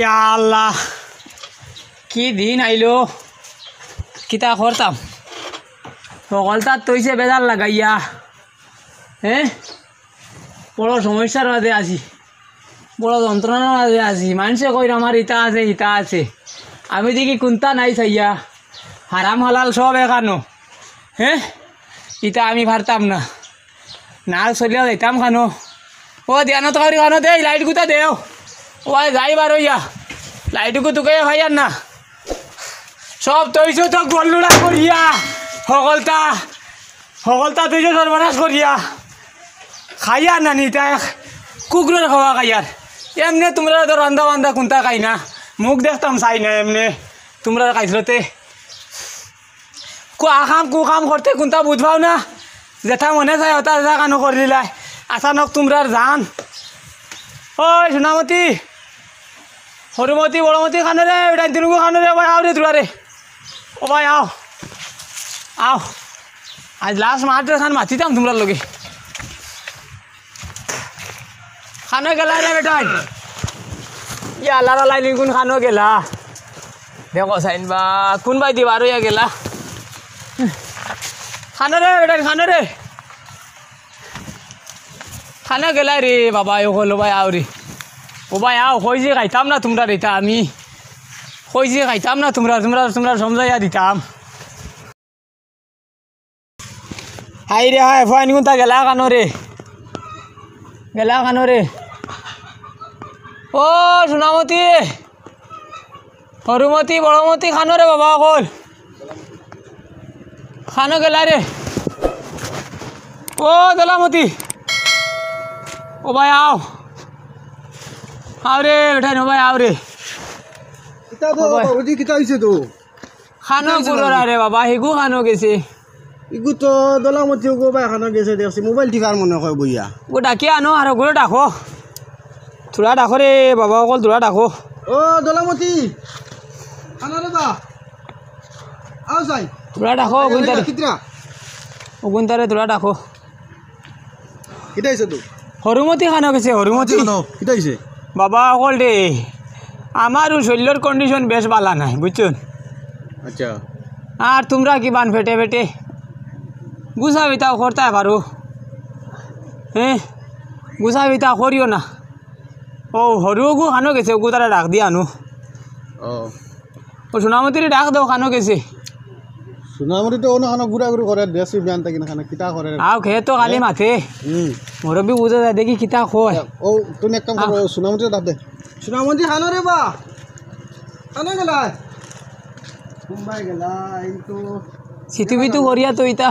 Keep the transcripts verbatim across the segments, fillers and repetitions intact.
ইয়া আল্লাহ, কি দিন আইলো, কিতা করতাম? হকলতা তৈছে বেজার লাগাইয়া, হ্যাঁ, বড় সমস্যার মাঝে আছি, বড় যন্ত্রণার মাঝে আছি। মানষে কইর আমার ইতা আছে, ইতা আছে, আমি দেখি কুন্তা নাই চাইয়া, হারাম হালাল সব এখানো, হ্যাঁ, ইতা আমি পারতাম না। না চলিয়া যাইতাম খানো। ও দিয়ানো তো করি খানো দেই, লাইট গুতা দেও। ও ভাই, যাই বারইয়া। লাইট গু তুকাইয়া ভাইয়ার না। সব তৈছো তো গল্লুড়া করিয়া। হকলতা, হকলতা তৈছো সর্বনাশ করিয়া। খাইয়ার না নিতা এক কুকুরর খাওয়া খাইয়ার। এমনে তোমরা তো রান্দা বান্দা কুন্তা খাই না। মুখ দেখতাম চাই না এমনে। তোমরা খাইছলতে। কু আকাম কু কাম করতে কুন্তা বুঝবাও না, যেটা মনে চায় ওটা যেটা কানো করি দিলাই। আচানক তোমরার জান। ওই সোনামতি, হরুমতি, বড়মতি খানো রে, বেটা তিনগু খানো রে, ভাই আও রে তোরা রে। ও ভাই আও, আও। আজ লাস্ট মাত্র খান মাতিতাম তোমরার লগে। খানো গেলা রে বেটাইন? ইয়া, লারা লাইলিন কোন খানো গেলা? দেখো সাইন বা, কোন বাই দি বারইয়া গেলা? খানো রে বেটাইন, খানো রে। খানো গেলা রে বাবা, ও হলো ভাই আও রে। ও ভাই আও, কইছি খাইতাম না তোমরা রে, তা আমি। কইছি খাইতাম না তোমরা, তোমরা, তোমরা সমঝাইয়া দিতাম। হায় রে হায়, ফুয়াইন কুন্তা গেলা কানো রে? গেলা কানো রে? ও সোনামতি, হরুমতি, বড়মতি, খানো রে বাবা অকল। খানো গেলা রে? ও দলামতি, ও ভাই আও। আও রে বেটাইন, ও ভাই আও রে। কিতা তো ও ভাই। বাবুজি, কিতা হইছে তো? খানো কিতা হইছে গুরুর বাবুজি? আরে বাবা, হিগু খানো গেছে। ইগু তো দলামতি গো ভাই খানো গেছে দেখছি, মোবাইল টিপার মনে হয় বইয়া। ও ডাকি আনো আর ওগুলো ডাকো। তোরা ডাকো রে বাবা, অকল তোরা ডাকো। ও দলামতি, খানো রে বা। আও যাই। তোরা ডাকো, আরে, অগুইনতারে। কিতরা? অগুইনতারে তোরা ডাকো। কিতা হইছে তো? হরুমতি খানো গেছে, হরুমতি। কিতা হইছে? বাবা অকল রে, আমারও শরীরর condition বেশ বালা নাই, বুঝছইন? আচ্ছা। আর তোমরা কিবান পেটে পেটে গুছা পিঠা করতায় পারো? হ্যাঁ, গুছা পিঠা করিও না। ও হরু অগু খানো গেছে, অগু তারা ডাক দিয়া আনো। ও। ও সোনামতিরে ডাক দেও, খানো গেছে। সোনামতি তো অনো খানো ঘুরাঘুরি করে, দেশি বিয়ান থাকি না খানো, কিতা করে? আও, খেয়ে তো খালি মাতে। হুম। মুরব্বি বুঝা যায়, দেখি কিতা কয়। ও, তুমি এক কাম করো, আহ। সোনামতিরে ডাক দে। সোনামতি খানো রে বা। খানো গেলা? মুম্বাই গেলা, এই তো। সিতু বিতু করিয়া তো ইতা।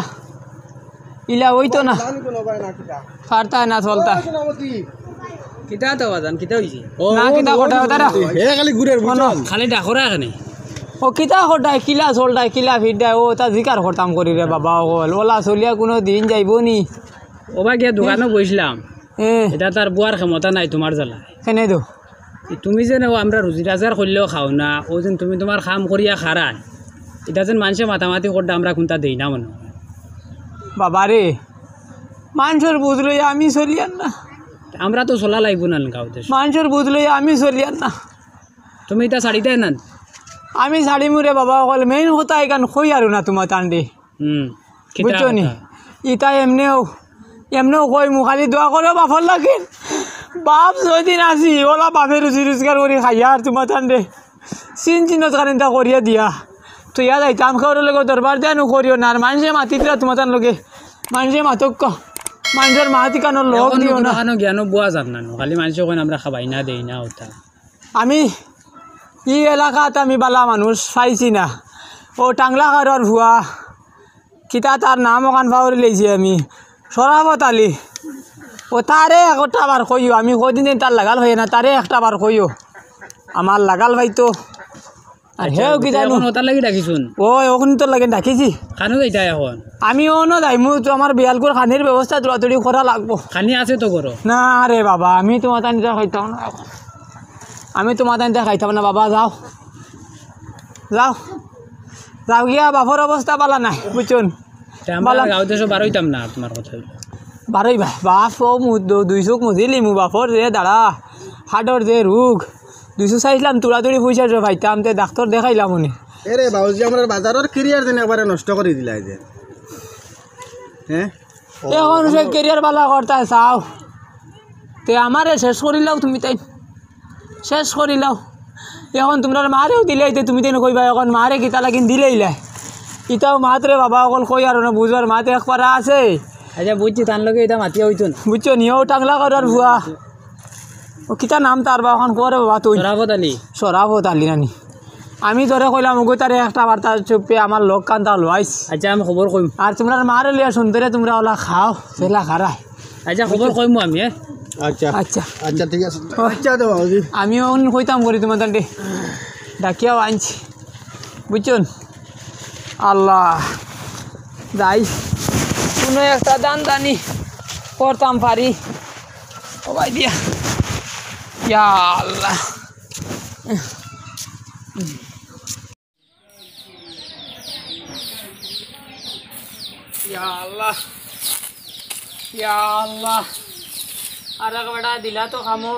ইলা অইতো না। জানি কোনো ভাই না কিতা। পারতায় না, চলতায়। ও, সোনামতি। কিতা তো বাজান, কিতা হইছে? ও, না, ও, কিতা ও, কথা, ও, তারা? হে খালি ঘুরের, বুঝছো? খালি ডাকরা এখানে। ও, কিতা কটায়, কিলা চলটায়, কিলা ফিরটায়, ও তা জিকার করতাম করি রে বাবা, অকল। ওলা চলিয়া কোনো দিন যাইবো নি? ও বা গিয়া দোকানো বইছিলাম। এ। এটা তার বুয়ার ক্ষমতা নাই তোমার জ্বালা। কেনে দো? তুমি যে নেও, আমরা রুজি রোজগার করলেও খাও না, ও যেন তুমি তোমার কাম করিয়া খারায়, এটা যেন মানষে মাতামাতি করতে আমরা কুন্তা দেই না মনে হয়। বাবা রে, মানষর বুঝ লইয়া আমি চলিয়ার না। আমরা তো চলা লাগবো না গাঁও দেশ। মানষর বুঝ লইয়া আমি চলিয়ার না। তুমি এটা ছাড়িতায় না? আমি ছাড়িমু রে বাবা, অকল main কথা এখান কই আর না তোমার তান্ডে। হুম, কিতা বুঝছো নি? কথা? ইতা এমনেও, এমনেও কইমু, খালি দোয়া করো বাপর লাগি। বাপ যতদিন আছি, ওলা বাপে রুজি রোজগার করি খাইয়া আর তোমার তান্ডে চিন চিনত কারেন্টা করিয়া দিয়া। তো ইয়া যাইতাম, কেউর লগে দরবার দেয়ানো করিও না, আর মানষে মাতিতরা তোমার তান লগে, মানষে মাতক্কা, মানষর মাতি কানোর লগ এখন দিও না। কোনো জ্ঞানও বুয়া যার না, খালি মানষে কইন আমরা খাবাই না, দেই না, ওটা। আমি ই এলাকাত আমি বালা মানুষ পাইছি না। ও টাংলা কারোর ভুয়া, কিতা তার নাম ওখান পাউরি লইছি আমি, শরাফত আলী। ও তারে একটা বার কইও, আমি কদিন দিন তার লাগাল হই না, তারে একটা বার কইও, আমার লাগাল ভাই তো। আর আচ্ছা, হেও কি জানো? এখন ওটার লাগি ডাকিছুন? ও, এখন তো লাগে ডাকিছি। খানো যাইতা এখন? আমি অনো যাইমু, তো আমার বিয়ালকুর খানির ব্যবস্থা তোড়াতড়ি করা লাগবো। খানি আছে তো করো। না রে বাবা, আমি তোমার তান দিয়া খাইতাম না এখন। আমি তোমার তান দিয়া খাইতাম না বাবা, যাও। যাও। যাও গিয়া, বাপর অবস্থা বালা নাই, বুঝছুন? তে আমরা বালা গাঁও দেশো বারইতাম না, তোমার কথা হইলো। বারইবা, বাপ ও মু-, দু-, দুই চোখ মুজিলি মু বাপর যে দাঁড়া, হাডর যে রোগ। দুইশো চাইছিলাম, তুড়াতুড়ি পয়সা যে পাইতাম, তে ডাক্তর দেখাইলাম উনি। এরে বাউজি, আমরার বাজারর ক্যারিয়ার যেন একবারে নষ্ট করি দিলায় যে। হ্যাঁ? অখন সে ক্যারিয়ার বালা করতায় চাও, তে আমারে শেষ করিলাও তুমি তাইন, শেষ করিলাও। অখন তুমরার মারেও দিলাইতে তুমি তাইন কইবা, অখন মারে কিতা লাগিন দিলাইলায়। ইতাও মাতরে বাবা, অকল কই আর না বুঝবার মাতে এক পারা আছে। আচ্ছা, বুঝছি, তান লগে ইতা মাতিয়া অইতো না। বুঝছো নি, ও টাংলা করার ভুয়া। ও কিতা নাম তার বা, অখন কও রে বাবা তুই। শরাফত আলী। শরাফত আলী নানি। আমি তোরে কইলাম, ওগো তারে একটা বার্তা চুপে আমার লোক কান্তা লইস। আচ্ছা, আমি খবর কইম। আর তুমরার মারে লইয়া সুন্দরে তুমরা ওলা খাও, সেলা খারায়। আচ্ছা, খবর কইমু আমি, হ্যাঁ? আচ্ছা। আচ্ছা। আচ্ছা, ঠিক আছে। ও, আচ্ছা, তো বাবুজি। আমি অখন কইতাম করি তুমার তান্ডে। ডাকিয়াও আনছি। বুঝছইন? আল্লাহ। যাই। কুনু একটা দান দানি করতাম পারি। ও ভাই দিয়া। ইয়া আল্লাহ। ইয়া আল্লাহ, ইয়া আল্লাহ, আর এক বেটা দিলা তো খামো,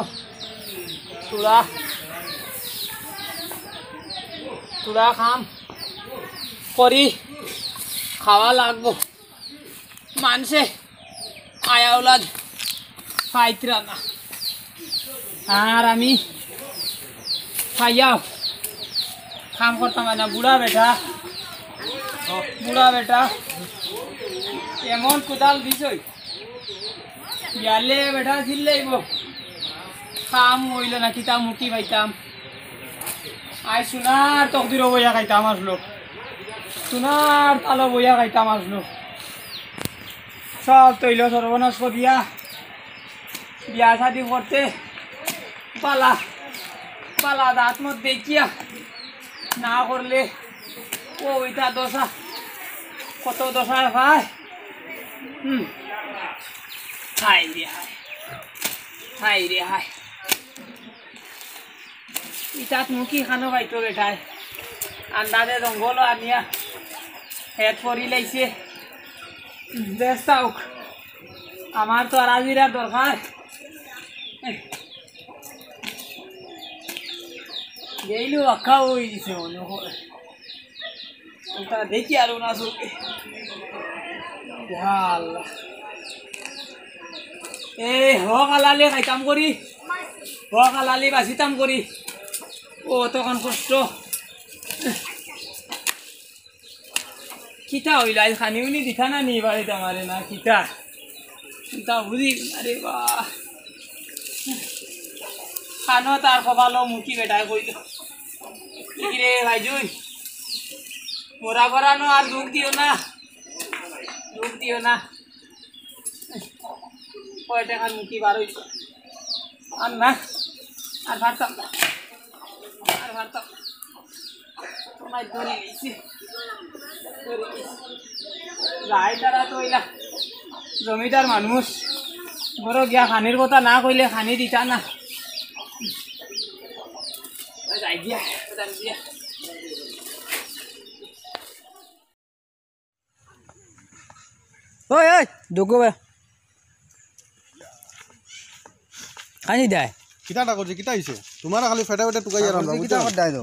তুরা, তুরা খাম করি খাওয়া লাগবো। মানষে আয়া ওলাদ পাইতরা না। আর আমি পাইয়াও কাম করতাম না। বুড়া বেটা, বুড়া বেটা, এমন কুদাল দিছই, বিয়ালে বেটা চিল্লাইব। কাম অইল না, কিতা মুটি পাইতাম। আই সোনার তকদিরো বইয়া খাইতাম আসলো, সোনার তালো বইয়া খাইতাম আসলো। সব তৈল সর্বনাশ করিয়া বিয়া শাদি করতে পালা, পালা দাঁত মত দেখিয়া না করলে ও ওইটা দশা, কত দশায় পায়। হুম। হায় রে হায়, হায় রে হায়। ইটাত মুখি খানো পাইতো বেটায়। আন্দাজে জঙ্গল আনিয়া হেড করি লাইছে। বেশ থাউক। আমার তো আর আজিরার দরকার। গেইলো আক্কা ওই দিছে মনে হয়। ওটা দেখি আর ওনা চোখে। ইয়া আল্লাহ। এ, হক হালালে খাইতাম করি, হক হালালে বাঁচিতাম করি। ও, তখন কষ্ট। কিতা অইল, আইজ খানি উনি দিতা না নি বাড়িত আমারে না কিতা? কিতা বুঝি, আরে বা। খানো তার কপালো মুখি বেটায় কইল। কি রে ভাইজুই? মরা পরানো আর দুখ দিও না, দুখ দিও না। কয় টাকার মুখি বার অইছে। আর না, আর পারতাম না, আর পারতাম না। তোমায় ধরে নিছি, ধরে নিছি। যাই তারা তো অইলা জমিদার মানুষ, ঘরো গিয়া খানির কথা না কইলে খানি দিতা না। যাই গিয়া, যাই গিয়া। ওই, ওই, দুগু বে। কানি দেয়? কিতাটা করছে, কিতা হইছে? তোমার খালি ফেটে ফেটে টুকাই আর আমরা, বুঝছো?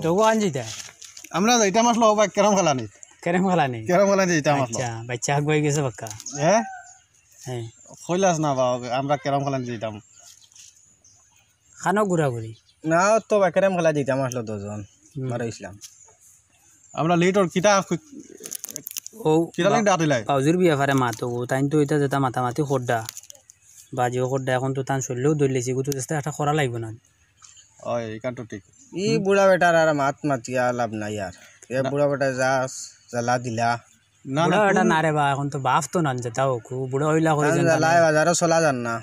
দুগু আনছি দেয়। আমরা যাইতাম আসলো, ও ভাই, ক্যারাম খেলা নেই। ক্যারাম খেলা নেই? ক্যারাম খেলা নেই, যাইতাম আসলো। আচ্ছা, বাচ্চা আগুয়াই গেছে বাক্কা। হ্যাঁ? হ্যাঁ। কইলাস না বা, আমরা ক্যারাম খেলা নেই যাইতাম। খানো ঘুরাঘুরি। না, তো বা ক্যারাম খেলা যাইতাম আসলো দুজন। হুম। বারো ইসলাম। আমরা লেট অর কিতা ও কিতা বা-, লাগি ডাক দিলাই? বাউজির ব্যাপারে মাতো গো, তাইন তো ইতা যেতা মাতামাতি করডা। বাজিও করডা, এখন তো তান শরীরেও ধরলেছি, গো তো চেষ্টা একটা করা লাগবো না। ওই, ইখান তো ঠিক। ই বুড়া বেটার আর মাত মাতিয়া লাভ নাই আর। এ না। বুড়া বেটা যা জ্বালা দিলা। না, না, বুড়া বেটা কোন না রে বা, এখন তো বাপ তো নান যেতা হোক, বুড়া অইলা করে তান যেন জ্বালায় বাজারও চলা যার না।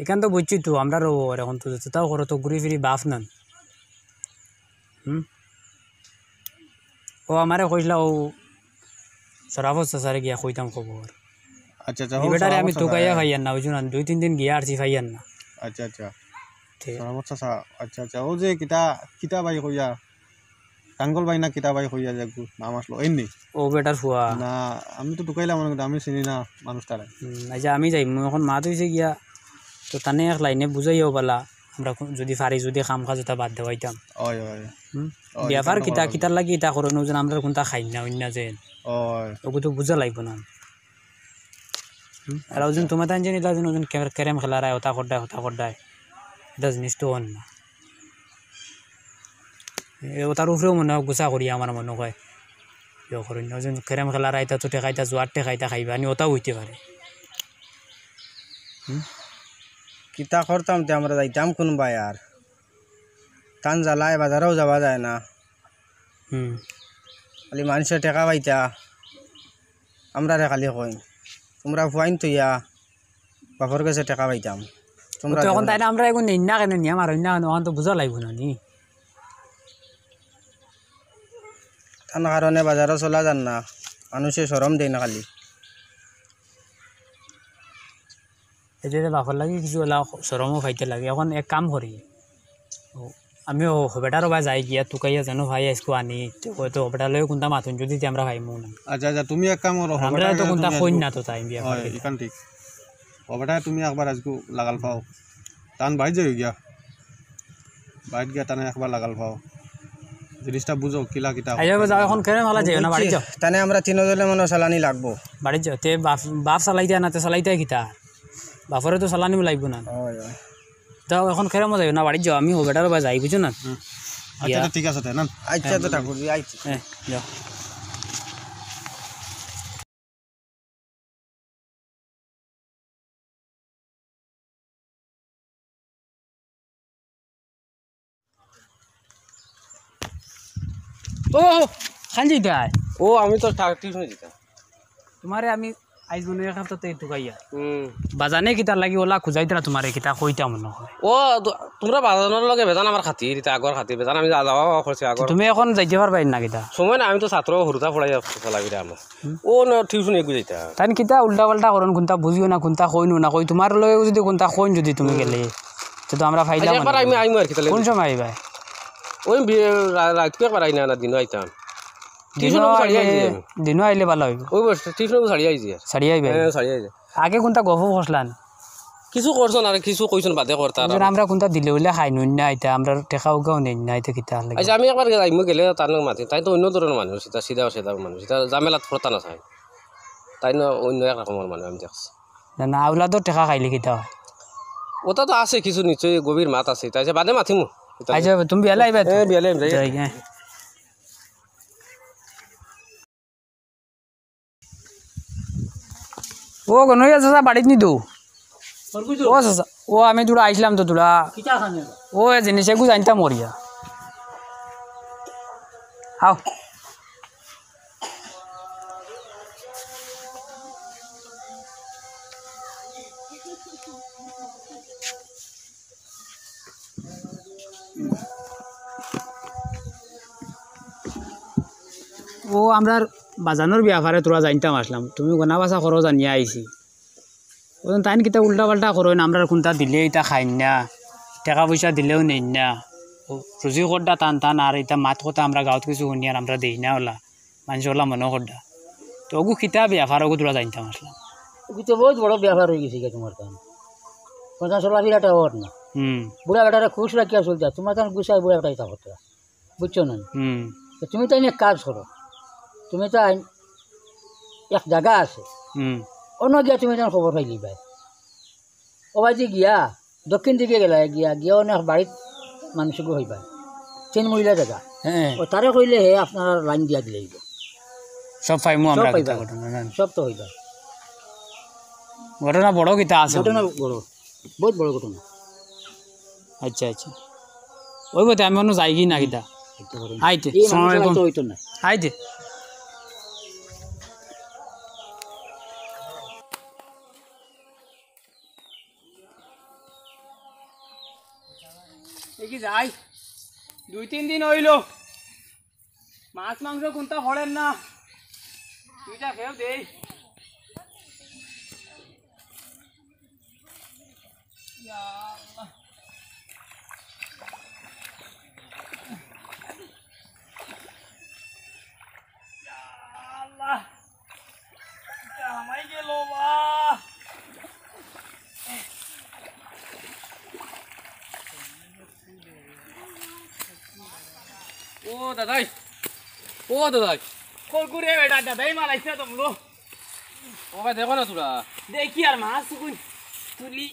ইখান তো বুঝছি তো, আমরারও এখন তো যেতাও করো তো ঘুরি ফিরি বাপ নান। হুম? ও আমারে কইছলা, ও শরাফত চাচারে গিয়া কইতাম খবর। আচ্ছা, আচ্ছা, ই ও বেটারে আমি শরাফত চাচা, তুকাইয়া হ্যাঁ। পাইয়ার না, ওই জন্য দুই তিন দিন গিয়া আরছি, পাইয়ার না। আচ্ছা, আচ্ছা। ঠিক। শরাফত চাচা, আচ্ছা, আচ্ছা। ও যে কিতা, কিতা ভাই কইয়া, কাঙ্গল ভাই না কিতা ভাই কইয়া যে একটু নাম আসলো, এমনি? ও বেটার ফুয়া। না, আমি তো তুকাইলাম মনে করি, আমি চিনি না মানুষটারে। হুম, আচ্ছা, আমি যাই, মু এখন মাত হইছে গিয়া, তো তানে এক লাইনে বুঝাইও বালা। আমরা কু-, যুদি পারি, যুদি কাম কাজ অতা বাদ দেওয়াইতাম। অয়, অয়। হুম? অয়, ব্যাপার ইটা তো কিতা, ভালা কিতার লাগি ইতা করইন, অউ যেন আমরার কুনতা খাইন না, অইন না যেন। অয়। অগু তো বুঝা লাগবো না। হুম? আর অউ যেন আচ্ছা। তুমার তাইন যেন ইলা যেন অউ যেন কে-, ক্যারেম খেলারায়, অতা কররায়, অতা কররায়। ইতা জিনিস তো অইন না। এ, অতার উপরেও মনে অয় গুছা করি আমার মনে অয়। ইয়ে করইন না, অউ যেন ক্যারেম খেলারায়, ইতা তো টেকা ইতা, জুয়ার টেকা ইতা খাইবা নি, অতাও অইতে পারে। হুম? কিতা করতাম তে, আমরা যাইতাম কুনবায় আর? তান জ্বালায় বাজারেও যাওয়া যায় না। হুম। খালি মানষে টেকা পাইতা, আমরারে খালি কইন, তুমরা ফুয়াইন থইয়া বাপর গেছে টেকা পাইতাম। তুমরা তো অখন দেও না। তাইন আমরারে এগু নেইন না কেনে, নিয়া মারইন না কেনে, অখান তো বুঝা লাগবো না নি। তান কারণে বাজারও চলা যার না, মানষে শরম দেইন খালি। এই যে বাপর লাগি কিছু অলা শরমও পাইতে লাগে। অখন এক কাম করি, ও, আমিও হবেটারও বা যাই গিয়া তুকাইয়া যেন ভাই আইজকু আনি, তে হয়তো হবেটার লগে কুনতা মাতুন যুদি তে আমরা পাইমু না। আচ্ছা, আচ্ছা, তুমি এক কাম করো, আর আমরা হবেটার তো লগে কুনতা তুমি কইন আইজকু না তো তাই বিয়া অয়, করে। ইখান ঠিক। হবেটায় তুমি একবার আইজকু লাগাল পাও। তান বাইর যাই গিয়া। বাইর গিয়া তানে একবার লাগাল পাও। জিনিসটা বুঝো, কিলা কিতা। আইয়া যাও, অখন কেনে মালা যাইও না, বাড়ি যাও। তানে আমরা তিনজনে মনো চালানি লাগবো। বাড়ি যাও, তে বাপ, বাপ চালাইতা না, তে চালাইতা কিতা? বাপরে তো চালানি লাগবো না। অয়, অয়। তো অখন কেনে মালা যাইও না, বাড়ি যাও, আমি হবেটারও বা যাই, বুঝছো না? হুম। আচ্ছা, ইয়া। তে ঠিক আছে, তে না। আচ্ছা, তো ঠাকুর, আইছি। হ্যাঁ, যাও। ও, খালি যায়। ও, আমি তো টা-, টিউশনে দিতাম। তুমারে আমি আইজ মনে অয় এক হাপ্তা থাকি তুকাইয়ার। হুম। বাজানে কিতার লাগি অলা খুজাইতরা তুমারে কিতা কইতাম মনো অয়। ও, তো, তুমরা বাজানর লগে বেজান আমার খাতির, ইতা আগর খাতির, বেজান আমি যা-, যাওয়া আওয়া করছি আগর। তুমি অখন যাইতে পারবায় না কিতা? সময় না, আমি তো ছাত্র, হুরুতা পড়াই চালাবিরা আমার। হুম। ও না, টিউশনে এগু যাইতা। তাইন কিতা উল্টা পাল্টা করইন, কুনতা বুঝিও না, কুনতা কইনও না কই, তুমার লগে যুদি কুনতা কইন যুদি তুমি হুম। গেলে, তে তো আমরা আচ্ছা, পাইলাম একবার না। আমি আইমু আর কিতা লাগি। কুন সময় আইবায়? ওই বি-, রা-, রাইতকু একবার আই না, না, দিনও আইতাম। টিউশন দিনও অগু ছাড়িয়া আইলে, আইছি আমি। দিনও আইলে ভালা অইবো। ওই বস, টিউশন অগু ছাড়িয়া আইছি আর। ছাড়িয়া আইবায়? হ্যাঁ, ছাড়িয়া আইছি। আগে কুনতা গফ করছলান? কিছু করছন আর কিছু কইছন বাদে করতা আর। আমরা কুনতা দিলে অইলে খাইন না, ইতা আমরা টেকা উগাও নেইন না, ইতা কিতা লাগি? আচ্ছা, আমি একবার যাইমু গেলে তান মাতি, তাইন তো অইন্য ধরনর মানুষ, ইতা সিধা সাদা মানুষ, ইতা ঝামেলাত পড়তা না চাইন। তাইন অইন্য এক রকমর মানুষ আমি দেখছি। না, না, আওলাদর টেকা খাইলে কিতা অয়? অতা তো আছে কিছু নিশ্চয় গভীর মাত আছে, তাই যে বাদে মাতিমু। আচ্ছা, তুমি বিয়ালে আইবায় তো? হ্যাঁ, বিয়ালে আইমু, যাই। যাই, হ্যাঁ। ও, গনইয়া চাচা বাড়িত নি তো? ও চাচা, ও আমি থুড়া আইছলাম তো থুড়া। কিতা খান? ও এ জিনিস এগু জানতাম করিয়া। আও। ও, আমরার বাজানর ব্যাপারে থুড়া জানতাম আইছলাম, তুমি গনা বাছা করো জানিয়া আইছি। ও, তাইন কিতা উল্টা পাল্টা করইন, আমরার কুনতা দিলে ইতা খাইন না, টেকা পয়সা দিলেও নেইন না। ও, রুজি কররা তান তান, আর ইতা মাত কথা আমরা গাঁওত কিছু হুনি আর আমরা দেই না অলা। মানষে অলা মনো কররা। তো অগু কিতা ব্যাপার, অগু থুড়া জানতাম আইছলাম। অগু তো বউত বড় ব্যাপার অইগেছে গি তুমার তান। কুনতা চলাফিরাটা অর না। হুম। বুড়া বেটারে খুশ রাখিয়া চলতা, তুমার তান গুছাই বুড়া বেটা ইতা করতা। বুঝছো না? হুম। তো তুমি তাইন এক কাজ করো, তুমি তাইন এক জাগা আছে, হুম। অনো গিয়া তুমি তান খবর পাইলিবায়। অবায়দি গিয়া, দক্ষিণ দিকে গেলায় গিয়া, গিয়া অনো এক বাড়িত মানুষ গু অইবা। তিন মহিলা জাগা। হ্যাঁ। ও তারে কইলে হে আপনার লাইন দিয়া দিলে অইবো। সব পাইমু আমরা সব পাইবা। কিতা ঘটনা, না? সব তো অইবা। ঘটনা বড় কিতা আছে? ঘটনা বড়, বউত বড় ঘটনা। আচ্ছা, আচ্ছা। অইবো তে, আমি অনো যাইগি না কিতা? আইতে। এই সময় মানুষ কম। অইতো না। আইতে। এগি যাই, দুই তিন দিন অইলো, মাছ মাংস কুনতা পড়ের না, দুইটা খেয়েও দেই। ইয়া আল্লাহ। ইয়া আল্লাহ। ইটা হামাই গেল বা। ও দাদাই, ও দাদাই। কই করে বেটা, দাদাই মালাইছ না তোমলো। ও ভাই, দেখো না তোরা। দেখি আর মাছ কই তুলি।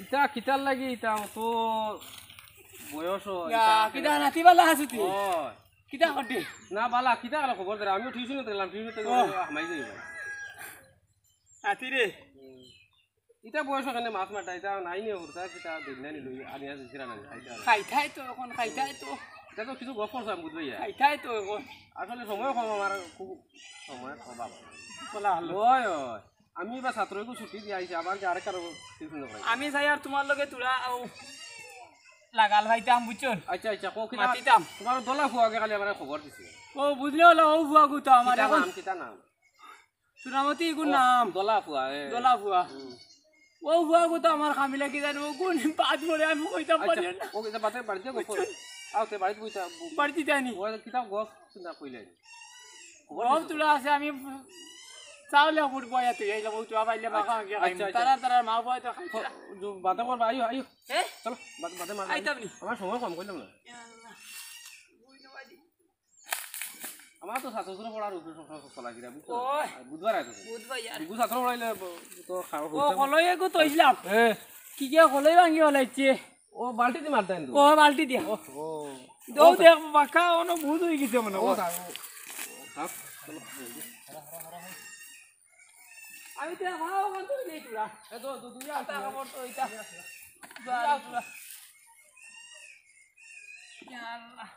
ইতা কিতার লাগি, ইতা তো বয়স হয়, ইয়া, ইতা কিতা নাতি বালা আছো তুই? ও। কিতা করতে? না বালা, কিতা গেল খবর দে, আমিও টিউশনে গেলাম, টিউশনে ও। হামাই যাই ভাই। নাতি রে। ইতা বয়স কেনে মাছ মারতা, ইতা নাই নি, ওরতা কিতা দিন নাই লই, আনি আছে জিরা নাই, খাইতা আর। খাইতাই তো এখন, খাইতাই তো। ইতা তো কিছু গফ করছাম, বুঝবায় ইয়া। খাইতাই তো এখন। আসলে সময় কম আমার, খুব সময় অভাব। বলা হলো। ওই, ওই। আমি এবার ছাত্রকে ছুটি দিয়া আইছি, আবার কি আরেক কারো টিউশন করাই? আমি যাই আর তোমার লগে তোরা ও লাগাল পাইতাম, বুঝছো? আচ্ছা, আচ্ছা, কও কিতা মাতিতাম। তোমার দলা ফুয়া আগে খালি আমার খবর দিছে। ও বুঝলে হলো, ও ফুয়া গুতা আমার কিতা এখন নাম, কিতা নাম? সুনামতি ইগুর ও, নাম। দলা ফুয়া, এ। দলা ফুয়া। হুম। ও ফুয়া গুতা আমার খামিলা কি জানো, ও কোন বাদ পড়ে আমি কইতাম আচ্ছা, পারি না। ও কিতা বাতে বাড়িতে গো? বুঝছো? আও তে বাড়িতে কইতা। বাড়িতে যায়নি। ও কিতা গো? চিন্তা কইলে। গরম তুলা আছে, আমি চাউলে ফুট বয়া তুই আইলাম, ও তুয়া পাইলে মাখা মাখি খাইমু। আচ্ছা, আচ্ছা। তারা, তারা মা বয়া তো খাইছে না। বাদে করবা, আইও, আইও। এ? চলো, বাদে, বাদে মার। আইতাম নি। আমার সময় কম, কইলাম না। ইয়া আল্লাহ। আমার তো ছাত্র ছাত্রী পড়ার উপরে সব, সব চলাফেরা, বুঝছো? ওই। আর বুধবার আইতো। বুধবার ইয়ার। দুগু ছাত্র পড়াইলে ব-, তো খাওয়া ও, হইতো না। কলই এগু তো ইসলাম। এ। কি গিয়া কলই ভাঙি হলাইছে? ও বালতি দি মারতা কিন্তু। ও বালতি দিয়া। ও, ও। দৌ ও, দেখ বাঁকা, অনো ভূত হই গেছে মনে ও, হয়। থাক, ও, থাক, চলো। আমি তো ভাও বন্ধ হই যাই তোরা। এ, দো, দো, দুই আটা আছে। খবর তো এটা। দুই আটা। ইয়া আল্লাহ।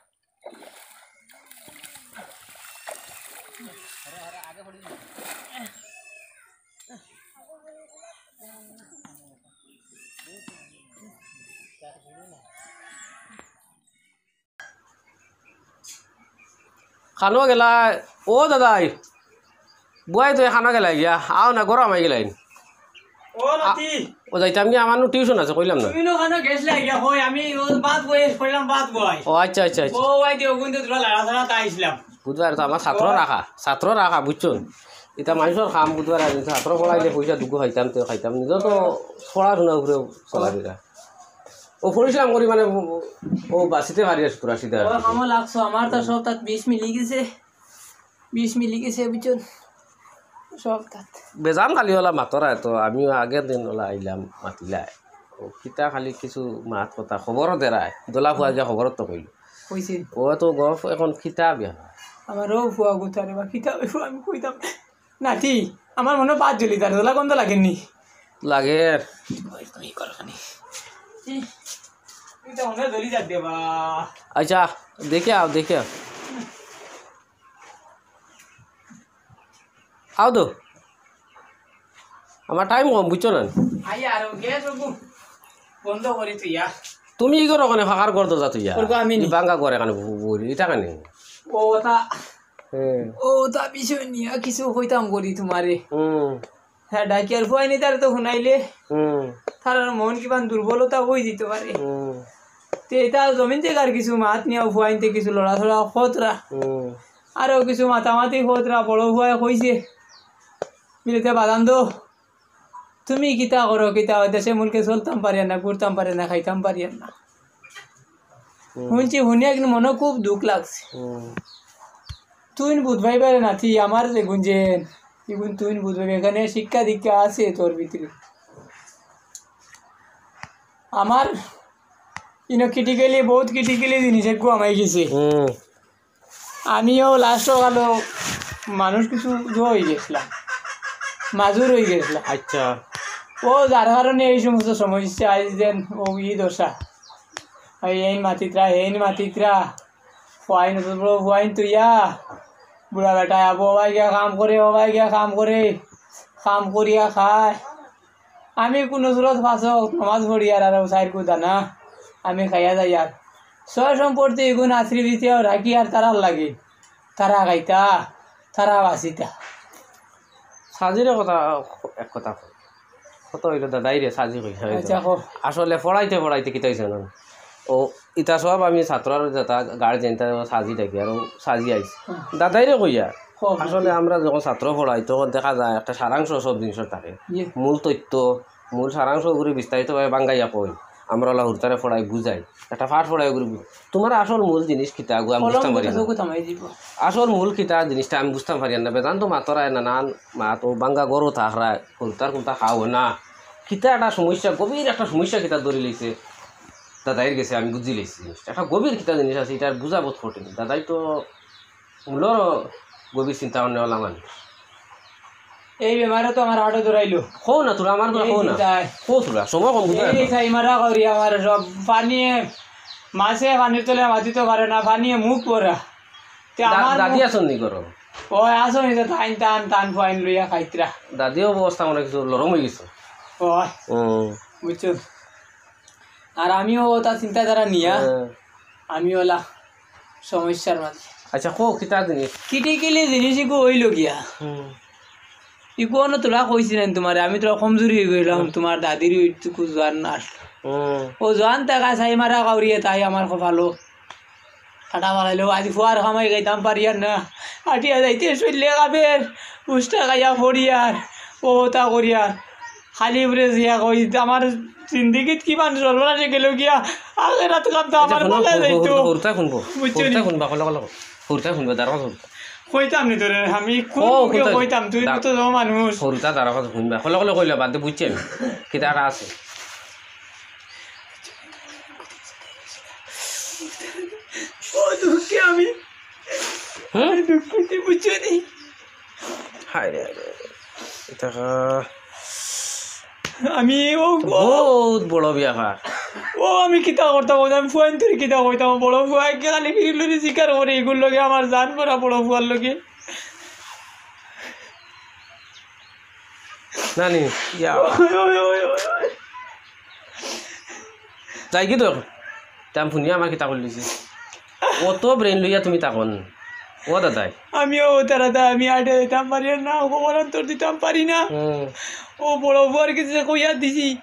খানো গেলা, ও দাদাই, বুয়াই তো খানো গেলা গিয়া, আও না, গরম হয়ে গেলাইন। ও নাতি। ও যাইতাম কি, আমার নু টিউশন আছে, কইলাম না। তুমি নু খানো গেছলা গিয়া, কই আমি ও বাদ বই, কইলাম বাদ বই। ও আচ্ছা, আচ্ছা, আচ্ছা। ও ভাই, দিও গুনতে তোরা লাড়া ছাড়া তাই আইছিলাম। বুধবার তো আমার ছাত্র ও। রাখা, ছাত্র রাখা, বুঝছো? এটা মানুষের কাম, বুধবার আর ছাত্র পড়াইলে পয়সা দুগু খাইতাম, তো খাইতাম, নিজে তো পড়াশোনার উপরে চলাফেরা। ও পরিশ্রম করি মানে ও, ও বাঁচিতে পারি আর পুরা সিধা আর ও কি। কামো লাগছো, আমার তো সব তাত বিষ মিলি গেছে, বিষ মিলি গেছে, বুঝছো? সব তাত। বেজান খালি ওলা মাতরায় তো, আমিও আগের দিন ওলা আইলাম মাতিলায়। ও কিতা খালি কিছু মাত কথা, খবরও দেরায়, দলা ফুয়া গিয়া খবরও তো কইল। কইছিল। ও তো গফ এখন কিতা বিয়া। আমারও ফুয়া গুতারে বা কিতা অইব আমি কইতাম। নাতি, আমার মনে বাদ জ্বলি তার, দলা গন্ধ লাগেনি। লাগের। ওই তুমি করো খানি। এটা মনে জ্বলি যাক দেবা। আচ্ছা, দেখে আও, দেখে আও। আও তো। আমার টাইম কম, বুঝছো না? আই আর গ্যাস ওগু বন্ধ করি তুই ইয়া। তুমি ই করো ওখানে ফাঁকার ঘর দরজা তুই ইয়া। করবো আমি নি। ই ভাঙ্গা ঘর এখানে বু-, বু-, এটা কেন? ও তা, হ্যাঁ। ও তা বিষয় নিয়ে কিছু কইতাম করি তোমারে। হুম। হ্যাঁ, ডাকিয়ার ফুয়াইনি তার তো শুনাইলে। হুম। তার আর মন কিমান দুর্বলতা হয়ে দিতে পারে। হুম। তে এটা জমিন জাগার কিছু মাত নিয়ে ফুয়াইনতে কিছু লড়াচড়া খতরা। হুম। আরো কিছু মাতামাতি খতরা বড় ফুয়ায় কইছে। মিলতে বাদাম দো। তুমি কিতা করো, কিতা হয়? দেশে মুলকে চলতাম পারি না, ঘুরতাম পারি না, খাইতাম পারি না। হুম। শুনছি, শুনিয়া কিন্তু মনে খুব দুঃখ লাগছে। হুম। তুই বুধ ভাই বেড়ে নাতি, আমার যে গুঞ্জেন, ইগুন তুই বুধ ভাই, এখানে শিক্ষা দীক্ষা আছে তোর ভিতরে। আমার ইনো ক্রিটিক্যালি, বহুত ক্রিটিক্যালি জিনিস একটু আমাই গেছে। হুম। আমিও লাস্ট কালো মানুষ কিছু ইয়ে হয়ে গেছিলাম, মাজুর হয়ে গেছিলাম। আচ্ছা। ও যার কারণে এই সমস্ত সমস্যা আইজ দেন ও ই দশা। এই, এই মাতিত্রা, এই মাতিত্রা, ফুয়াইন তো বড় ফুয়াইন তো ইয়া, বুড়া বেটা আবো, হবাই গিয়া কাম করে, হবাই গিয়া কাম করে, কাম করিয়া খায়। আমি কোনো সুরত পাঁচ ওয়াক্ত নামাজ পড়ি আর, আর চাইর কুদা না, আমি খাইয়া যাই আর। সয় সম্পত্তি এগুন আশ্রি দিতেও রাখি আর তারার লাগে। তারা খাইতা, তারা বাঁচিতা। সাজিরে কথা, এক কথা কই। কত হইল দাদাই রে, সাজি কই, হইল। আচ্ছা, কও। আসলে পড়াইতে পড়াইতে কিতা হইছে না? ও, ইতা সব আমি ছাত্রর যেটা গার্জিয়ান, তা সাজি দেখি, আর ও সাজি আইছে। হুম। দাদাই রে কইয়া। কও, আসলে কও। আমরা যখন ছাত্র পড়াই, তখন দেখা যায় একটা সারাংশ সব জিনিসের থাকে। ইয়ে। মূল তথ্য, মূল সারাংশ করে বিস্তারিতভাবে বাঙ্গাইয়া কই। আমরা অলা হুরুতারে পড়াই বুঝাই, একটা পাঠ পড়াই করি বুঝ-, তুমার আসল মূল জিনিস কিতা গো, আমি বুঝতাম পারি না। আসল মূল কিতা জিনিসটা আমি বুঝতাম পারি না। বেদান্ত মাতরায় নানান মাত, ও বাঙ্গা গরু থাকরায়, হুরুতার কুনতা খাও না। কিতা একটা সমস্যা, গভীর একটা সমস্যা কিতা ধরি লইছে। দাদাইর গেছে আমি বুঝি লইছি জিনিসটা। একটা গভীর কিতা জিনিস আছে, ইটা আর বুঝা বহুত কঠিন। দাদাই তো মূলর গভীর চিন্তা ভাবনা অলা মানুষ। এই বেমারে তো আমার হার্টও ধরাইলো। কও না তোরা, আমার তোরা এই কও না। চিন্তায়। কও তোরা, সময় কম বুঝা এই যায়। চাইমারা করি আমার সব পানিয়ে, মাছে পানির তলে মাতিতে পারে না, পানিয়ে মুখ ভরা। তে দা-, আমার দাদি মুখ আছইন নি ঘরো? ও আছইন নি, তো তাইন টান টান ফুয়াইন লইয়া খাইতরা। দাদিও অবস্থা মনে কিছু লরম অই গেছে। ও হুম। বুঝছো? আর আমিও ওটা চিন্তাধারা নিয়া হ্যাঁ। আমি ওলা সমস্যার মাঝে। আচ্ছা, কও কিতা জিনিস? কিটিকিলি জিনিস ইগু অইল গিয়া। হুম। ইগু অনো তোরা কইছি না তুমারে, আমি তোরা কমজোরি অই গেলাম, হুম। তুমার দাদির ওইটুকু জোয়ান না আসলো। হুম। ও জোয়ান থাকা চাইমারা কাউরিয়ে তাই আমার কপালো। কাটা মারাইলো, আজ ফুয়ার কামাই খাইতাম পারি আর না। আটিয়া যাইতে শরীরে কাপের, উষ্টা খাইয়া পড়ি আর, ও তা করি আর। খালি উপরে জিয়া কই, আমার জিন্দেগিত কিমান সর্বনাশে গেল গিয়া, আখেরাত কাম তো আমার ভালা যাইতো। হুরুতা হুনবো, বুঝছো নি? হুরুতা হুনবা, কলে কলে কও। হুরুতা হুনবা, দাঁড়াও হুরুতা। কইতাম নি তোরে, আমি কোন ও, মুখে হুরুতা কইতাম, তুই দা-, তো জমা মানুষ। হুরুতা দাঁড়াও হুনবা, কলে কলে কইলে বাদ দে, বুঝছি আমি। কিতা একটা আছে। ও দুঃখে আমি, হুম? আমি দুঃখিত, বুঝছো নি? হায় রে, হায় রে, হায় রে। এটা আমি ও, ও, বহুত বড় ব্যাপার। ও আমি কিতা করতাম, ও আমি ফুয়াইন তুই কিতা করতাম, বড় ফুয়াইকে খালি ফিরিল নি শিকার করে, এগুর লগে আমার জান ভরা বড় ফুয়ার লগে। নানি, ইয়া। ওই, ওই, ওই, ওই, ওই। যাই কি তোর? তাম শুনিয়া আমার কিতা করলিছে? অত ব্রেন লইয়া তুমি তাকন। ও দাদাই। আমিও তারা দা, আমি আটে দিতাম পারি না, খবর অন্তর দিতাম পারি না। হুম। ও বড় বউর কাছে কইয়া দিছি,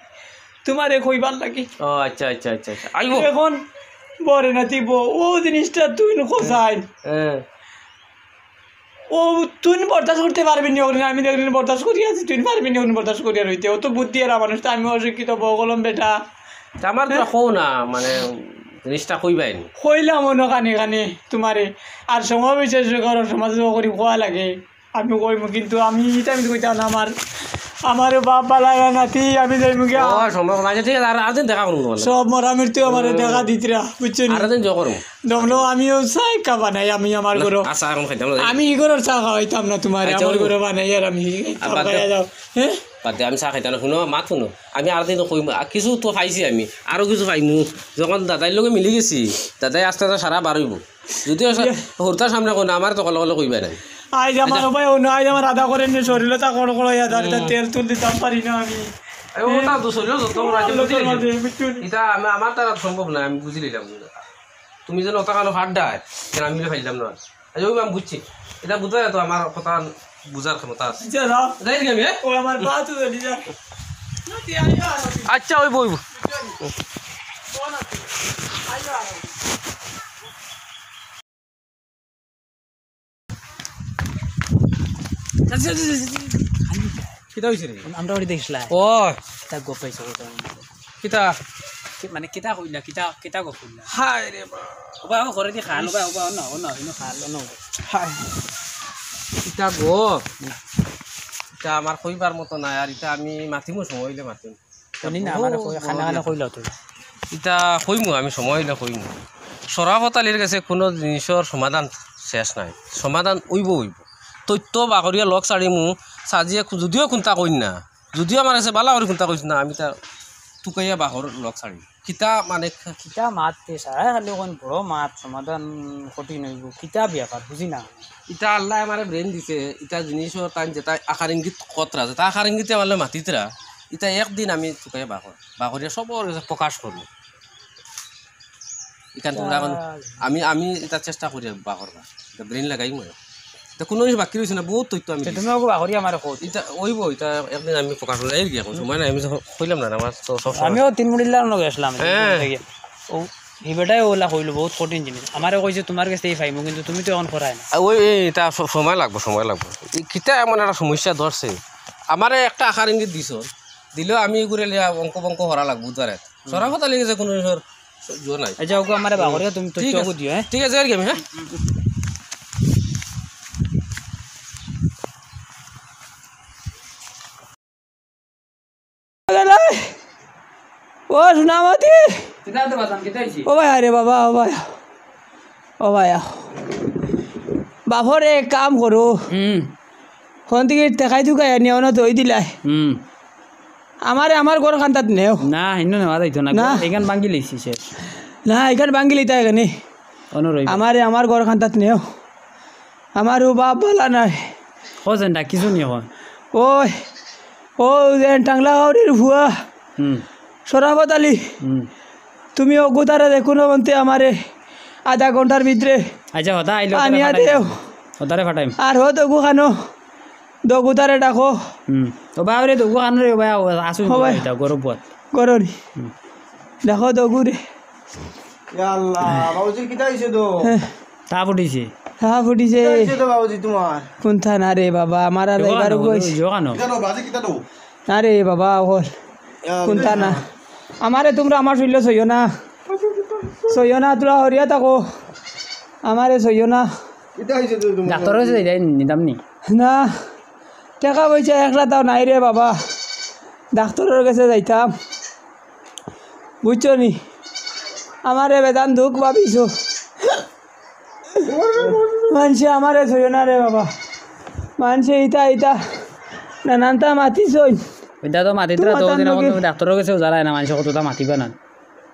তোমারে কইবার লাগি। ও আচ্ছা, আচ্ছা, আচ্ছা, আচ্ছা। আইবো। এখন বরে নাতি বউ, ও জিনিসটা তুই খোঁজাই। হ্যাঁ। ও তুই বরদাস্ত করতে পারবি নি, ওখানে আমি দেখলি বরদাস্ত করি আছি, তুই পারবি নি, ওখানে বরদাস্ত করি আর হইতে। ও তো বুদ্ধি আর মানুষ, তো আমি অশিক্ষিত বউ কলম বেটা। তা আমার তো হ্যাঁ? কও না, মানে, জিনিসটা কইবাই নি। কইলাম অনো কানে কানে তোমারে, আর সময় বিশেষ করে সমাজে করি কোয়া লাগে, আমি কইমু, কিন্তু আমি ইটা আমি কইতাম না, আমার, আমার বাপ বালা নাতি, আমি যাইমু গিয়া। ও, সময় কম আছে, ঠিক আছে, আর, আর দিন দেখা করমু তোমার লগে। সব মরা মৃত্যু আমারে হুম। দেখা দিতরা, বুঝছো নি? আর দিন জো করমু। দমলো আমিও চাই কা বানাই, আমি আমার না, ঘরো। আর চা এখন খাইতাম না। আমি ই ঘরর চা খাওয়াইতাম না তোমারে, আচ্ছা, আমার ওই ঘরো বানাই আর আমি আর বাদ দে। খাইয়া যাও। হ্যাঁ? বাদ দে, আমি চা খাইতাম না। শুনো, মাত শুনো। আমি আর দিন কইমু, আর কিছু তো পাইছি আমি, আরো কিছু পাইমু। যখন দাদাইর লগে মিলি গেছি, দাদাই আস্তে আস্তে সারা বার অইবো। যদিও সা-, ইয়ে। হুরতার সামনে কই না, আমার তো কলে কলে কইবা নাই। আইজ আমার আচ্ছা। উপায় অন্য, আইজ আমার আধা করে নিয়ে শরীরে তা কড় কড় ইয়া দাঁড়িয়ে হুম। তেল তুল দিতাম পারি না আমি। এই ও তা তো শরীরে যত বড় আছে, আমার বুঝি লোকের নিলাম। মাঝে, বুঝছো নি? এটা আমি, আমার দ্বারা সম্ভব না, আমি বুঝি নিলাম। তুমি যেন অত কালো ফাট দেয়, যেন আমি পাইলাম না। আচ্ছা, ওই আমি বুঝছি। এটা বুঝা যায় তো, আমার কথা বুঝার ক্ষমতা আছে। আচ্ছা, যাও। যাই রে আমি, হ্যাঁ? ও আমার পা তো ধরি যা। না, তুই আইও আর। আচ্ছা, ওই বইব। ও না, তুই আইও আর। কিতা হইছে রে? আমরা ওটি দেখছিলাম। ও। তা গপ পাইছো, গপ পাইছো। কিতা? কি, মানে, কিতা কইলা? কিতা, কিতা গপ কইলা? হায় রে মা। ওবা, ও ঘরে দি খান, ওবা, ওবা, ও না, ও না, ইনো খান, ও না। হায়। কিতা গপ? ইটা আমার কইবার মতো নাই, আর ইটা আমি মাতিমু সময় অইলে মাতিম। শুনি না, আমার বহুত কই-, খানা খানা কইলাও তুমি। ইটা কইমু, আমি সময় অইলে কইমু। শরাফত আলীর গেছে কুনু জিনিসর সমাধান শেষ নাই, সমাধান অইবো, অইবো। তথ্য বাগরিয়া লগ ছাড়িমু, সাজিয়ে কু-, যদিও কুনতা কইন না, যদিও আমার গেছে বালা করি কুনতা কইস না, আমি তা তুকাইয়া বাগর লগ ছাড়ি। কিতা মানে খা- কিতা মাত তে সারা খালি কোন বড় মাত সমাধান কঠিন অইবো। কিতা ব্যাপার বুঝি না। ইটা আল্লায় আমারে ব্রেন দিছে, ইটা জিনিসও তাই যেটা আকার ইঙ্গিত কতরা, যেটা আকার ইঙ্গিতে আমারে মাতিতরা, ইটা একদিন আমি তুকাইয়া বাগর, বাগরিয়া সবর গেছে প্রকাশ করমু। ইখান তোমরা এখন আচ্ছা। আমি, আমি ইটা চেষ্টা করি বাগরবার। ইটা ব্রেন লাগাই মনে। ইটা কুনু জিনিস বাকি রইছে না, বহুত তথ্য আমি তে দিছি। তুমি ওগো বাগরি আমারে কও। ইটা অইবো, ইটা একদিন আমি প্রকাশ করমু। এই কি এখন সময় নাই, আমি তো কইলাম না, আমার তো সব সময়। আমিও তিন মুড়িল্লার লগে আসলাম, হ্যাঁ। ও, হি বেটায় ওলা কইলো, বহুত কঠিন জিনিস। আমারে কইছে, "তোমার গেছ থাকি পাইমু, কিন্তু তুমি তো এখন করায় না।" আ, ওই, এই, ইটা স-, সময় লাগবো, সময় লাগবো। এই কিতা এমন একটা সমস্যা ধরছে, আমারে একটা আকার ইঙ্গিত দিছো, দিলেও আমি এগুরে লিয়া অঙ্ক বঙ্ক করা লাগবো, বুঝবারে। শরাফত আলীর গেছে কুনু জিনিসর জোর নাই। আচ্ছা, ওগু আমারে বাগরিয়া তুমি তো ঠিক আছে। চোখ দিও, হ্যাঁ? ঠিক আছে, আর কি আমি, হ্যাঁ? ও সোনামতি। কিতা তো বাজান, কিতা হইছে? ও ভাই, আরে বাবা, ও ভাই। ও ভাই, আহ। বাপরে এক কাম করো। হুম। কোন দিকে ঠেকাই দুকাই আনি অনো দই দিলাই। হুম। আমারে আমার ঘর খান্দাত নেও। না, হিনো নেওয়া যাইতো না। না। এখান ভাঙ্গি লইছি শেষ। না, এখান ভাঙ্গি লইতা এখানে। অনো রইব। আমারে আমার ঘর খান্দাত নেও। আমার ও বাপ বালা নাই। কছেন না, কিছু নি কয়। ওই, ও যে টাংলা গাউরির ফুয়া। হুম। শরাফত আলী। হুম। তুমি অগুতারে দেখো না বলতে আমারে আধা ঘন্টার ভিতরে আচ্ছা, হতা আইলো, হতারে আনিয়া ফাটাইম। দেও। হতারে ফাটাইম। আর হো দগু খানো, দগুতারে ডাকো। হুম। ও বাবা রে, দগু খানো রে, ও ভাই, আসুন ও ভাই। এটা গরম পথ। গরম। হুম। দেখো দগু রে। ইয়া আল্লাহ, বাবুজি কিতা হইছে তো? হ্যাঁ। তা ফুটিছে। তা ফুটিছে। কিতা হইছে তো বাবুজি তোমার? কোনটা না রে বাবা, আমার আর এবার কইস। জোগানো। কিতা তো, বাজি কিতা তো? না রে বাবা, অকল। ইয়া কোনটা না? আল্লাহ। আমারে তোমরা আমার শরীরে ছইও না। ছইও না, তোরা হরিয়া থাকো। আমারে ছইও না। কিতা হইছে তো তোমার? ডাক্তার কাছে যাই, নিতাম নি? না, টাকা পয়সা একটা তাও নাই রে বাবা। ডাক্তারর গেছে যাইতাম। বুঝছো নি? আমারে বেদান দুখ ভাবিছো। মানষে আমারে ছইও না রে বাবা। মানষে ইতা ইতা নানানতা মাতিছইন। ওইটা তো মাতিতরা তো তোমার দিন এখন লগে তুমি ডাক্তারর গেছেও যারায় না, মানষে কতটা মাতিবা না।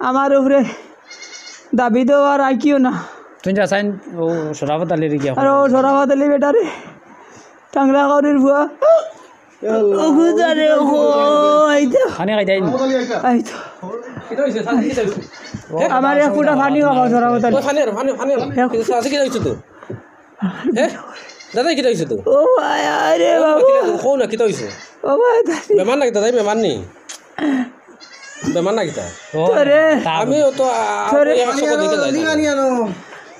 আমার উপরে দাবি দেওয়া আর আইকিও না। তুমি যা সাইন ও শরাফত আলীর গিয়া আর ও শরাফত আলী বেটারে, টাংলা গাউরির ফুয়া। ও খুদা রে, ও, এই তো। খানি খাই যাই নি? এই তো। কিতা হইছে? সাথে কিতা হইছে? আমার এক ফুটা পানি খাওয়া শরাফত আলী। ওই পানি আর, পানি, পানি আর। এক কিন্তু সাথে কিতা হইছে তো? হ্যাঁ? দাদা, কিতা হইছে তো? ও, আয়, আয় রে বাবা। কিতা হইছে? কও না, কিতা হইছে? ও ভাই, দাদি। বেমার নাকি দাদা? বেমার নি? বেমার নাকি তা? ও, তোরে। তা আমি ও তো, আ, আ, তোরে। এক চক্কর দেখে যাই।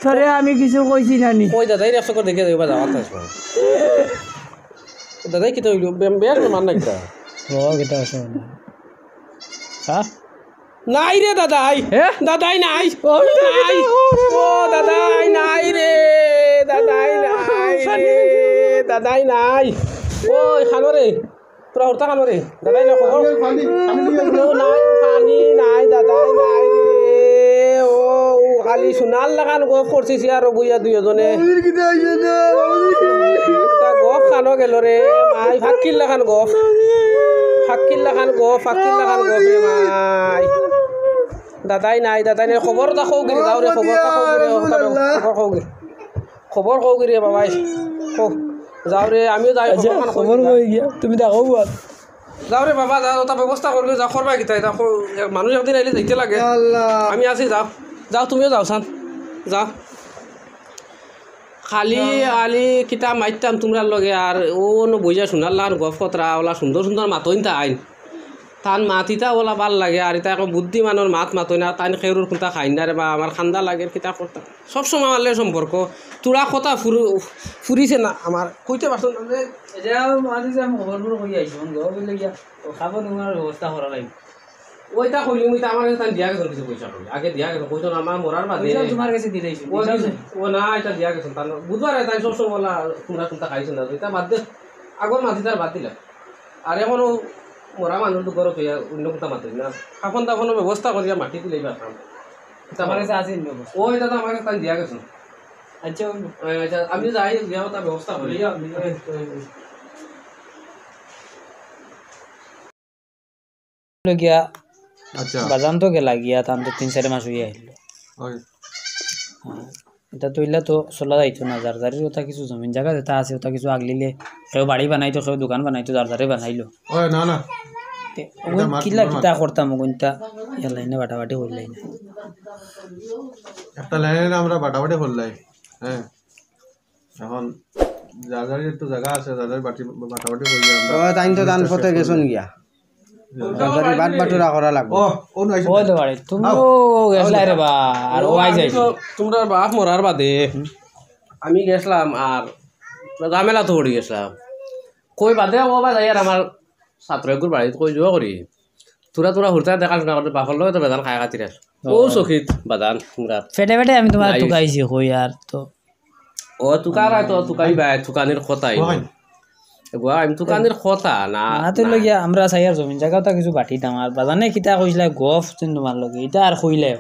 তোরে আমি কিছু কইছি না নি। কই দাদা, এই এক চক্কর দেখে যাইবা, যাওয়ার থাকবে। দাদা, কিতা হইল? বে-, বেশ বেমার নাকি তা? ও, কিতা আছে? হ্যাঁ? নাই রে দাদাই। হে? দাদাই নাই। ও, নাই। ও দাদাই নাই রে। দাদাই নাই রে। দাদাই নাই। ওই খানো রে। তোরা হরতা খানো রে। দাদাই না খবর। ও নাই, পানি নাই, দাদাই নাই রে। ও, ও খালি সোনার লাখান গফ করছিস আর বইয়া দুইজনে। তা গফ খানো গেল রে, মাই ফাক্কির লাখান গফ। ফাক্কির লাখান গফ, ফাক্কির লাখান গফ রে মাই। দাদাই নাই, দাদাই নাই, খবর তা কও গিরি, যাও রে, খবর তা কও গিরি, খবর কও গিরি। খবর কও গিরি বাবাই, কও। যাও রে, আমিও যাই, আচ্ছা, খবর খান কও খবর গিরি। কই গিয়া? তুমি দেখো বুয়া। যাও রে বাবা, যাও, ওটা ব্যবস্থা করবে, যাও, করবা কিতা, এটা কো-, মানুষ একদিন আইলে যাইতে লাগে। ইয়া আল্লাহ। আমি আছি, যাও। যাও, তুমিও যাও, সান। যাও। খালি আলি কিতা মাইতাম তোমরার লগে, আর ও অনো বইয়া সোনার লাখান গফ করতরা, ওলা সুন্দর সুন্দর মাতইন তাইন। তান মাত ইতা ওলা ভালা লাগে, আর ইতা এখন বুদ্ধিমানর মাত মাতইন, আর তাইন কেউরর কুন্তা খাইন না রে বা, আমার কান্দা লাগের, কিতা করতাম। সব সময় আমার লগে সম্পর্ক, তোরা কথা ফুরু-, ফুরিছে না আমার, কইতে পারছো না যে। এই যে আমি মাঝে যে আমি খবর খবর কই আইছি, মন গো বলে গিয়া, ও খাবো তোমার ব্যবস্থা করা লাগবে। ওইটা কইলি, মুই তো আমার কাছে তান দিয়া গেছইন কিছু পয়সা করি। আগে দিয়া গেছইন, কইতো না, আমার মরার বাদে। পয়সা তোমার কাছে দিলাইছি, ও দিতাম কিছু, না। ও না, এটা দিয়া গেছইন। তান বুধবারে তাই সব সময় বলা, তোমরা কুন্তা খাইছো না, এটা বাদ দে। আগর মাঝে তার বাদ দিলা। আর এখন ও মরা মানুষ তো গরত হইয়া অন্য কুন্তা মাতিস না। খাফন দাফনর ব্যবস্থা করিয়া মাটি তুলে এবার খাম। তোমার কাছে আছে নি ব্যবস্থা? ও, এটা তো আমার কাছে তান দিয়া গেছইন। আচ্ছা, ওই আচ্ছা, আমি যাই, দিয়া ওটা ব্যবস্থা করি। গিয়া আচ্ছা। বাজান তো গেলা গিয়া, তান তো তিন চারি মাস হইয়া আইল। ওই। হ্যাঁ, এটা তো ইলা তো চলা যাইতো না, যার যারই ওটা কিছু জমিন জাগা যেটা আছে, ওটা কিছু আগলিলে, কেউ বাড়ি বানাইতো, কেউ দোকান বানাইতো, যার যারে বানাইলো। ওই, না, না। তে, এটা ওগুন মাত-, কিলা মাত-, কিতা করতাম, ওগুনটা, ইয়া লাইনে বাটাবাটি করলাই না। একটা লাইনে আমরা বাটাবাটি করলাই, হ্যাঁ। এখন যার যার একটু জাগা আছে, যার যার বাটি, বাটাবাটি করি আমরা। ও, তাইন তো তান পথে গেছইন গিয়া। যার যার বাট বাটুরা করা লাগবো। ও, ও নয়, ওই তো বাড়ি, তুমি আও। ও গেছলা রে বা, আর ও ও, আই আমি যাই। তো তোমরা বাপ মরার বাদে আমি গেছলাম আর ঝামেলা তো পড়ি গেছলাম। কই বাদে ও বা যাই আর আমার ছাত্র এগুর বাড়িত কই জুয়া করি। তোরা, তোরা হুরুতায় দেখাশোনা করতে, বাপর লগে তো বেজান খায় খাতির আর। ও। ও সখিত বাজান, তোমরা। ফেটে ফেটে আমি তুমার নাই। তুকাইছি, কই আর তো। ও তুকার আর তো তুকাইবায়, তুকানির কথাই না। ওই। এগুয়া আমি তুকানির কথা না, না, তো না। লগিয়া আমরা চাইয়ার জমিন জাগা তো কিছু বাটিতাম, আর বাজানে কিতা কইছিলা গফ চিন তুমার লগে, ইতা আর কইলে।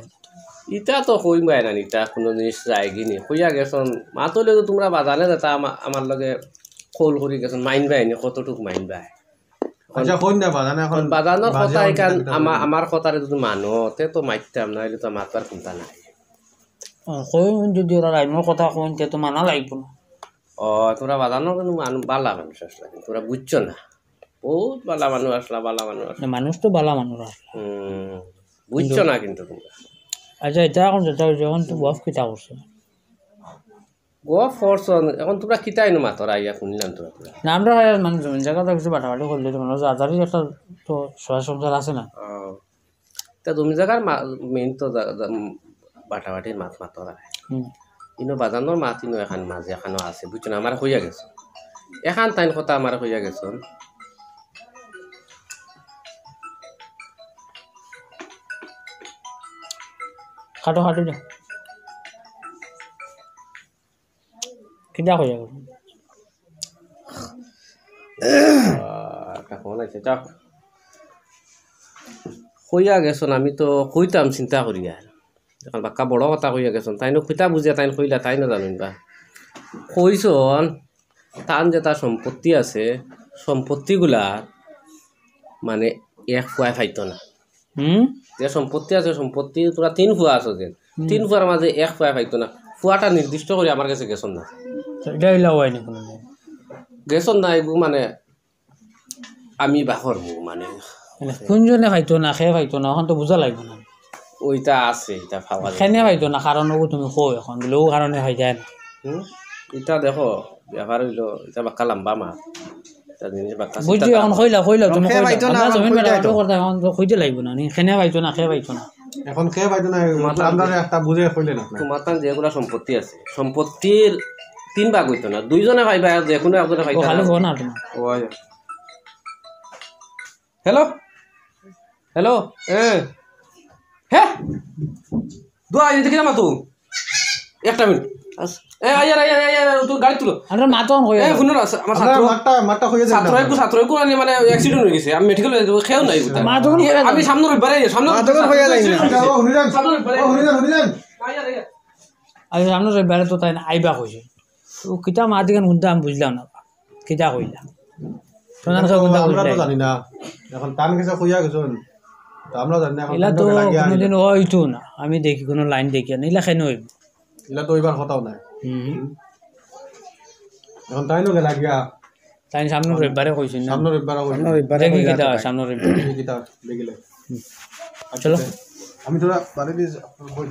ইতা তো কইবায় না, ইতা কুনু জিনিস যায়গি নি। কইয়া গেছন, মাতলে তো তুমরা বাজানে যেতা আমা-, আমার লগে কল করি গেছন, মাইনবায় নি, কতটুক মাইনবায়। আচ্ছা, কইন না বাজানে এখন এখন বাজানোর বাজে কথা অখন ইখান কিতা আমা-, করবো? আমার কথারে যদি মানো, তে তো মাততাম, না অইলে তো মাতবার কুন্তা নাই। ও, কইন যদি ওরা লাইনর কথা কইন, তে তো মানা লাগবো না। ও, তুমরা বাজানোর কুনু মানু-, বালা মানুষ আছলা, কিন্তু তুমরা বুঝছো না। বউত বালা মানুষ আছলা, বালা মানুষ আছলা। না, মানুষ তো বালা মানুষ আছলা। হুম, বুঝছো না কিন্তু তুমরা। আচ্ছা, ইতা এখন যেতা অইছে, এখন তো গফ কিতা করছে? গফ করছন, এখন তুমরা কিতা ইনো মাতরা আইয়া হুনলাম তুমরা, তুমরা। না, আমরা আর মানে জমিন জাগা তো কিছু বাটাবাটি করলে তো মানে যার যারই একটা তো সহায় সংসার আছে না? ও। তা জমিন জাগার মা-, main তো জা-, জা-, উম, বাটাবাটির মাত মাতরা। হুম। ইনো বাজানোর মাত ইনো এখান মাঝে এখানো আছে, বুঝছো না? আমারে কইয়া গেছন। এখান তাইন কথা আমারে কইয়া গেছন। খাটো, খাটো যা। কিতা কইয়া গেছন? আহ, একটা ফোন আইছে, যাক। কইয়া গেছন, আমি তো কইতাম চিন্তা করিয়া। এখন বাক্কা বড় কথা কইয়া গেছন। তাইনও কিতা বুঝিয়া তাইন কইলা, তাইনও জানইন বা। কইছন, তান যেতা সম্পত্তি আছে, সম্পত্তিগুলা মানে এক ফুয়ায় পাইতো না। হুম? যে সম্পত্তি আছে, সম্পত্তি তুমরা তিন ফুয়া আছো যে, হুম। তিন ফুয়ার মাঝে এক ফুয়ায় পাইতো না। ফুয়াটা নির্দিষ্ট করি আমার গেছে গেছন না। ইটা অইলা অয়নি কুনুদিন। গেছন না, এগু মানে আমি বাহর মু মানে। মানে কুনজনে পাইতো না, কে পাইতো না, অখন তো বুঝা লাগবো না। ওইটা আছে, ইটা পাওয়া যায়। কেনে পাইতো না, কারণ অগু তুমি কও অখন, বুলে অউ কারণে পাইতায় না। হুম? ইটা দেখো, ব্যাপার অইলো, ইটা বাক্কা লাম্বা মাত। ইটা জিনিস বাক্কা বুঝছি, চিন্তা অখন করা। কইলা, কইলা, তুমি কে কইলা। পাইতো না, আমরা অখন জমিন কইলাই বাটা তো। করতে, অখন তো কইতে লাগবো না, নি? কেনে পাইতো না, কে পাইতো না। অখন কে পাইতো না, তোমার তো আমরা একটা বুঝে কইলে না। তোমার তান যেগুলা সম্পত্তি আছে, সম্পত্তির তিন ভাগ অইতো না, দুইজনে পাইবা, যে কুনু একজনে ও পাইতা খালি না। ফোন আর তোমার। ওই। হ্যালো? হ্যালো? এ। হে? দোয়া, এদিকে যা মা তো। একটা মিনিট। আস। এ, আইয়ার, আইয়ার, আইয়ার, আইয়ার, তুই গাড়ি তুলো। আমরা মাতন কই এ, আছে? হুনো না, আমার আমরা ছাত্র, মাতটা, মাতটা কইয়া দেন ছাত্র না। একটু, ছাত্র একটু মানে, মানে accident অই গেছে। আমি মেডিকেল অই যাবো, কেউ নাই। মাতন এ, কই আছে? আমি সামনে রবিবারে, সামনে আচ্ছা, ও, হুনি যান। সামনে রবিবারে। আচ্ছা, ও, হুনি যান। সামনে রবিবারে। ও, হুনি যান, হুনি যান। আইয়ার, আইয়ার। আচ্ছা, সামনে রবিবারে তো তাইন আইবা কইছে। তো কিতা মাত ইখান হুনতে আমি বুঝলাম না। কিতা কইলা? প্রধান এখন তো সাহেব কোনটা আমরা তো কইলা? জানি না। এখন তান গেছে কইয়া গেছইন। তো আমরা জানি না এখন ইলা তো কেনে গেলা গিয়া কুনুদিন ইলা। অইতো না। আমি দেখি কুনু লাইন দেখি না। ইলা কেনে অইবো? ইলা তো অইবার কথাও নায়। হুম। এখন তাইনও গেলা গিয়া। তাইন সামনে রবিবারে কইছইন না? সামনে রবিবারে কইছইন। সামনে রবিবারে দেখি কইলা কিতা তো অয়, তাই। সামনে রবিবারে। দেখি কিতা, দেখিলে। হুম। আচ্ছা, চলো। আমি তোরা বাড়ি দিয়ে যা-, বই।